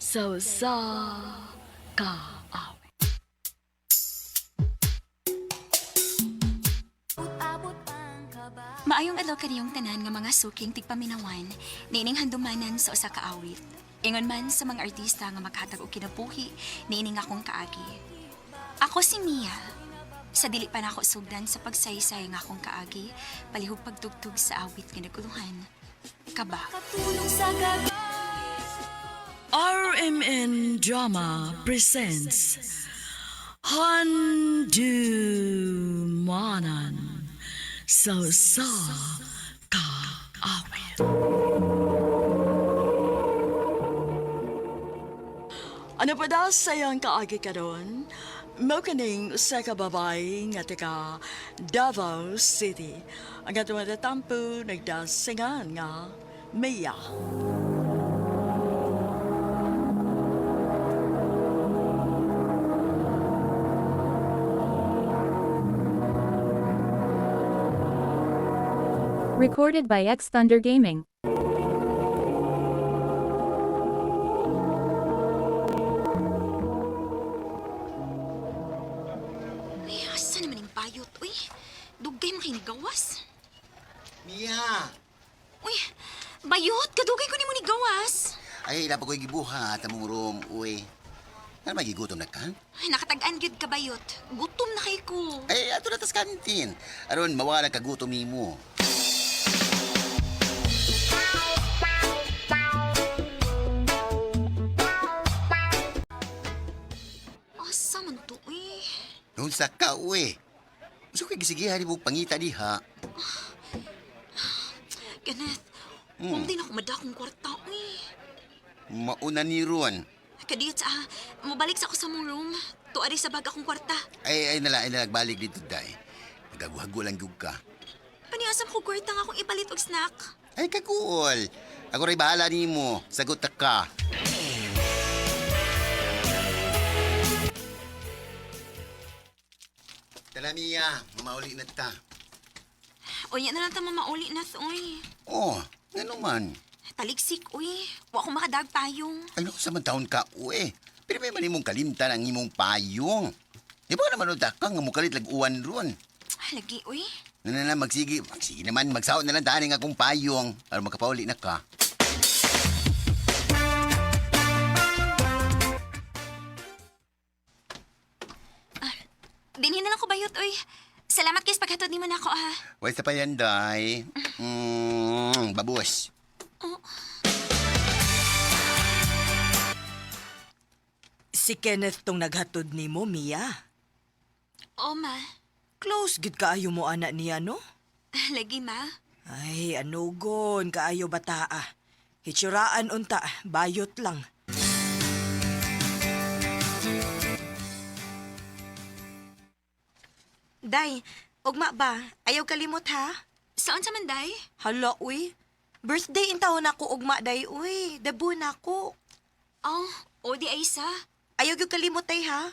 Sa usa ka awit. Maayong adlaw kaniyong tanan nga mga suking tigpaminawan, niining handumanan sa usa ka awit. Ingon man sa mga artista nga makatag og kinabuhi niining akong kaagi. Ako si Mia. Sa dili pa nako sugdan sa pagsaysay nga akong kaagi, palihog pagtugtog sa awit nga naguluhan. Kaba. RMN Drama presents Handumanan sa usa ka awit. Ano pa daw sa iyang kaagi karon? Mao kaning usa ka babae nga taga Davao City. Ang atong natatampo nagdasingan nga Mia. Recorded by X Thunder Gaming. Uy, asa naman yung bayot? Uy, dugay man kay nigawas. Mia! Uy, bayot, kadugay ko nimo nigawas. Ay, dapat ko'y gibuhat among room, uy. Ano magigutom na ka? Ay, nakatag-an gyud ka bayot. Gutom na kay ko. Ay, ato na tas kantin. Aron, mawala kagutom nimo. Asa man to, uy? Unsa ka, uy. Gusto ko'y gisigihan ni pangita diha. Kenneth, hmm. Di na ako madakong kwarta, uy. Mauna ni Ron. Kadiyot sa, mabalik sa ako sa mong room. Tuari sa bag akong kwarta. Ay, ay nala, nagbalik dito, day. Nagaguhago lang gyud ka. Paniasam ko kwarta nga akong ipalit og snack. Ay, kakuol. Ako rin bahala nimo. Sagot ta ka. Tala, Mia. Mamauli na ta. Uy, na lang ta mamauli na, uy. Oh, ngano man. Taliksik, uy. Wa ko makadag payong. Ano sa man taon ka, uwe? Pero may manimong kalimtan ang imong payong. Di ba naman utak ka nga mukalit lag-uwan ron? Ah, lagi, uy. Na na na, magsigi. Magsigi naman, magsaot na lang tahanin akong payong para makapauli na ka. Dinhin na lang ko bayot, uy. Salamat guys paghatod nimo nako, ha. Wala sa payanday. Babus. Oh, Si Kenneth tong naghatod nimo, Mia. oh ma. Close gid kaayo mo ana niya, no? Lagi, ma. Ay, anugon kaayo bataa. Hitsuraan unta, bayot lang. Day, ugma ba? Ayaw kalimot ha? Saan sa man, day? Hala, uy. Birthday in taon ako ugma, day, uy. Dabo na ako. Oh, o di ay isa. Ayaw gyud kalimot, day, ha?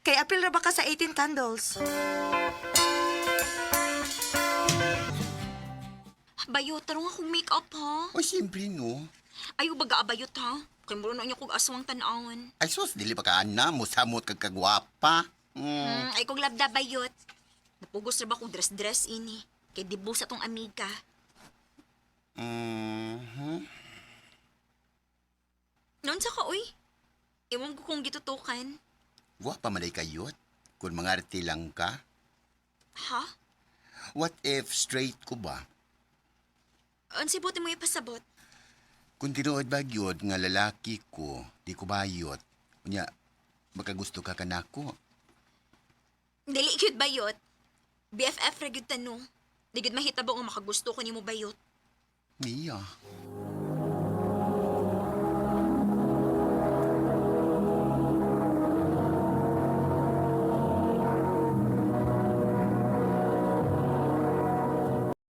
Kay April ra ba ka sa 18 candles? Bayot, tarong akong make-up, ha? O, siyempre, no. Ayaw baga abayot, ha? Kay muro na niyo kog aswang tan-awon. Ay, sus, dili pa ka, ana. Musamot kag kagwapa. Ay kog labda bayot. Napugos ra ba kog dress-dress ini? Kay dibo sa tong amiga. Mhm. Noon sa ka, uy. Iwan ko kung gitutukan. Gwapa man day kayot. Kung mangarte lang ka. Ha? What if straight ko ba? Unsay buti mo ipasabot? Kung tinuod ba gyud nga lalaki ko, di ko bayot. Unya, makagusto ka kanako. Dili gyud bayot. BFF ra gyud ta no. Di gyud mahitabo nga makagusto ko nimo bayot. Mia.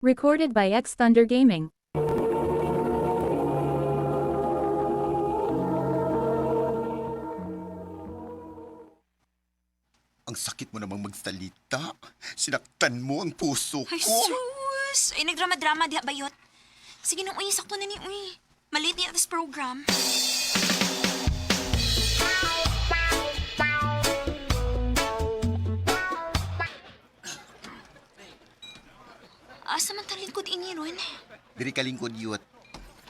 Recorded by X Thunder Gaming. Ang sakit mo namang magsalita. Sinaktan mo ang puso ko. Ay, sus! Ay, nagdrama-drama diha bayot. Sige nung, uy, sakto na ni, uy. Malate niya this program. Asa man talingkod ini ron? Diri ka lingkod yut.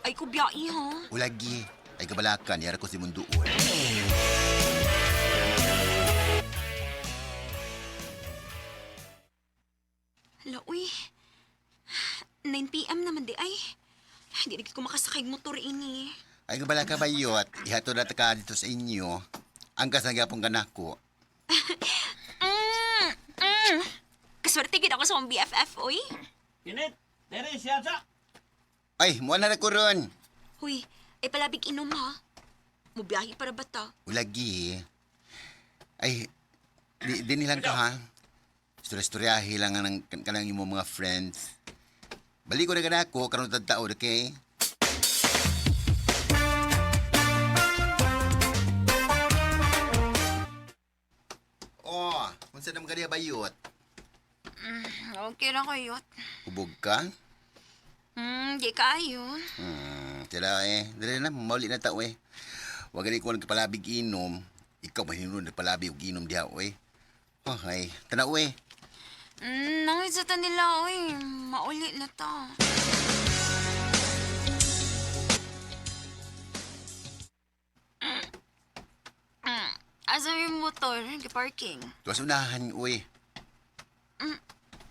Ay ko biyahe ha. Ulagi. Ay kabalakan, yara ko si munduon. Hala, uy. 9 p.m. naman di ay. Hindi na gid ko makasakay og motor ini. Ay kabalaka bayot, ihatod na ta ka dito sa inyo. Ang kasagyapong kanako. Kaswerte gid ako sa akong BFF, uy. Kinit, dere siya sa. Ay, muha na ko ron. Huy, ay palabig inom ha. Mubiyahe para ba ta? Ulagi. Ay, di, dinilan ka ha. Istorya-istoryahe lang ang kanang imong mga friends. Balik ko na kanako, karon tag taon, okay? Oh, unsa naman kaniya bayot? Okay ra kayo. Hubog ka? Di kayo. Tira eh. Dali na, mauli na tao eh. Wag gani ko nagpalabig inom. Ikaw mahinunod nagpalabig og inom diha eh. Okay, tanaw eh. Nangit sa ta nila, uy. Mauli na ta. Asa yung motor? Gi-parking. Tuwas unahan, uy.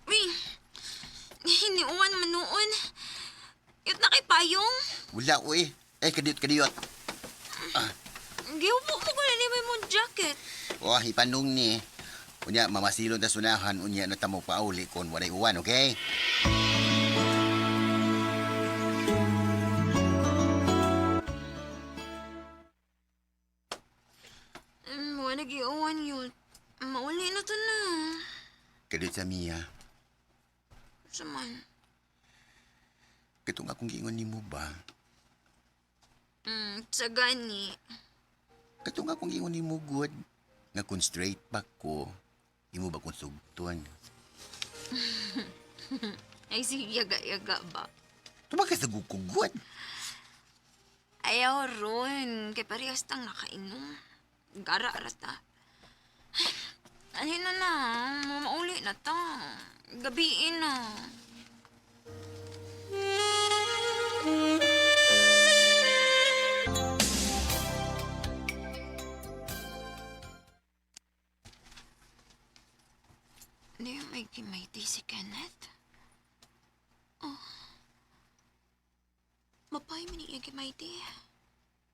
Uy, hiniuan man noon. Yut na kay payong. Wala, uy. Eh, kadiyot, kadiyot. Giupo mo ko na ni may mong jacket. Oh, ipanong ni. Unya, mamasilon ta sunahan. Unya, na tamo pauli kon walay uwan, okay? Wala giuwan yun. Mauli na to na. Kadiyot sa Mia. Saman. Katong akong giingon nimo ba? Sa gani. Katong akong giingon nimo good. Nga kung straight pa ko, imo ba kung sugton? Ay, sige, yaga-yaga ba? Tumakas sa gukugod. Ayaw ron. Kay parehas tang nakainom. Gara rata. Ay, ano na na. Mauli na ta. Gabiin na. Hindi may gimayti si Kenneth. Oh. Mapay man iya gimayti.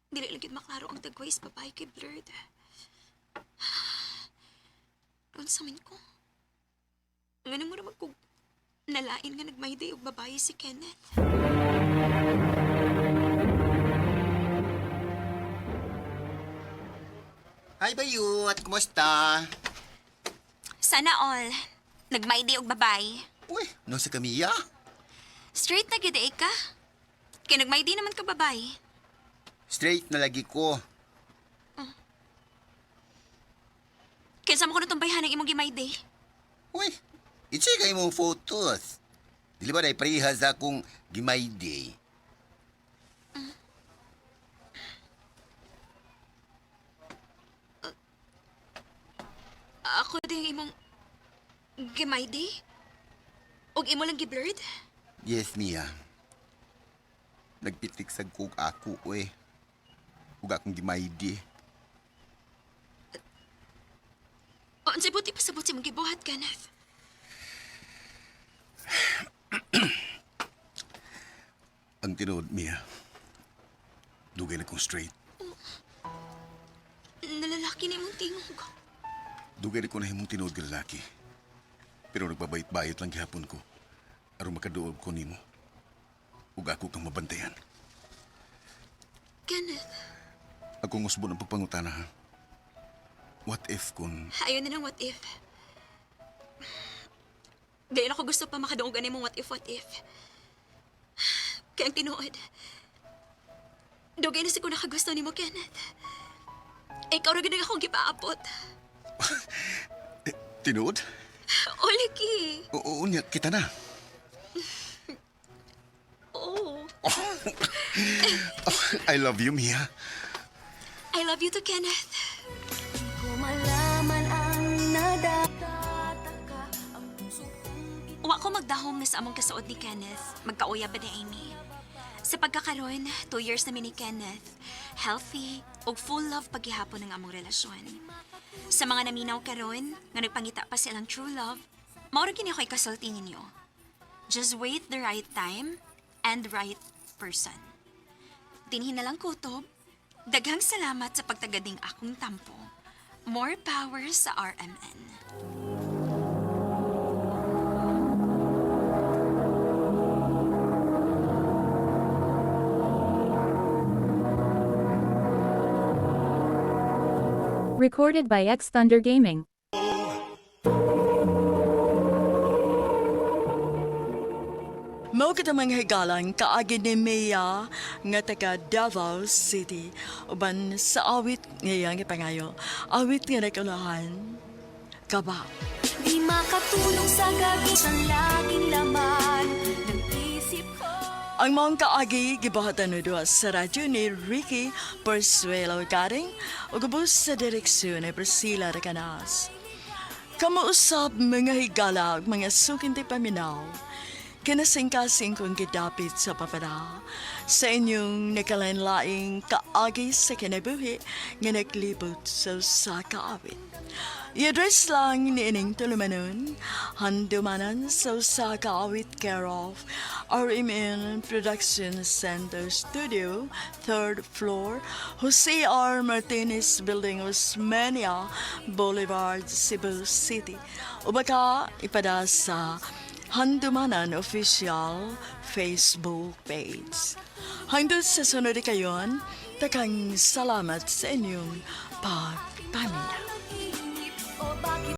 Dili lang gyud maklaro ang tagways babae kay blurred. Unsa man ko? Ngano mo naman kung nalain nga nagmayday og babae si Kenneth? Hi, Bayot! Kumusta? Sana all. Nagmayday og babae. Uy, no sa kamiya? Straight na gyud ay ka. Kay nagmayday naman ka babae. Straight na lagi ko. Kinsa mo ko natumbayhan ang imong gimayday? Uy, i-check ang imong photos. Dili ba na iparehas akong gimayday? Ako din imong gimayday? Og imo lang giblurred? Yes, Mia. Nagpitik sa kog ako, uy. Ug akong gimayday. O, unsay buti pasabot sa imong gibuhat, Kenneth? Ang tinuod, Mia. Dugay na kong straight. Nalalaki ni imong tingog. Dugay na ko na himong tinuod nga lalaki. Pero nagbabayot-bayot lang gihapon ko. Aron makaduog ko nimo. Ug ako kang mabantayan. Kenneth, Akong usbon ang pagpangutana, ha? What if kung ayaw na ng what if. Dahil ako gusto pa makadungog ani mong what if, what if. Kaya ang tinuod, dugay na siguro nakagusto nimo, Kenneth. Ikaw ra gid ang akong gipaabot. Tinuod? O, lagi. Oo, niya, kita na. Oo. I love you, Mia. I love you too, Kenneth. Wa ko mag dahom nga sa among kasuod ni Kenneth, magkauya ba ni Amy. Sa pagkakaroon, 2 years na mi ni Kenneth, healthy ug full love paghihapon ang among relasyon. Sa mga naminaw karon nga nagpangita pa silang true love, mao ra gini ako'y kasulti ninyo. Just wait the right time and right person. Dinhi na lang kutob. Daghang salamat sa pagtagading akong tampo. More power sa RMN. Recorded by X Thunder Gaming. Mao kita mga higalang kaagi ni Mia nga taga Davao City uban sa awit ngayang ipangayo. Awit nga nagkulahan. Kaba. Di makatulong sa gabi sa laging laman ng isip ko. Ang maong kaagi gibuhatan ni duha sa radyo ni Ricky Persuelo Garing ug ubos sa direksyon ni Priscilla Recanas. Kamuusap mga higala ug mga sukinti paminaw. Kinasingkasing kong gidapit sa papada sa inyong nakalain-laing kaagi sa kinabuhi nga naglibot sa usa ka awit. I-address lang ni ining tulumanon, handumanan sa usa ka awit care of RMN Production Center Studio, third floor, Jose R. Martinez Building, Osmeña Boulevard, Cebu City. O baka ipada sa Handumanan Official Facebook page. Hanggang sa sunod kayon, takang salamat sa inyong pag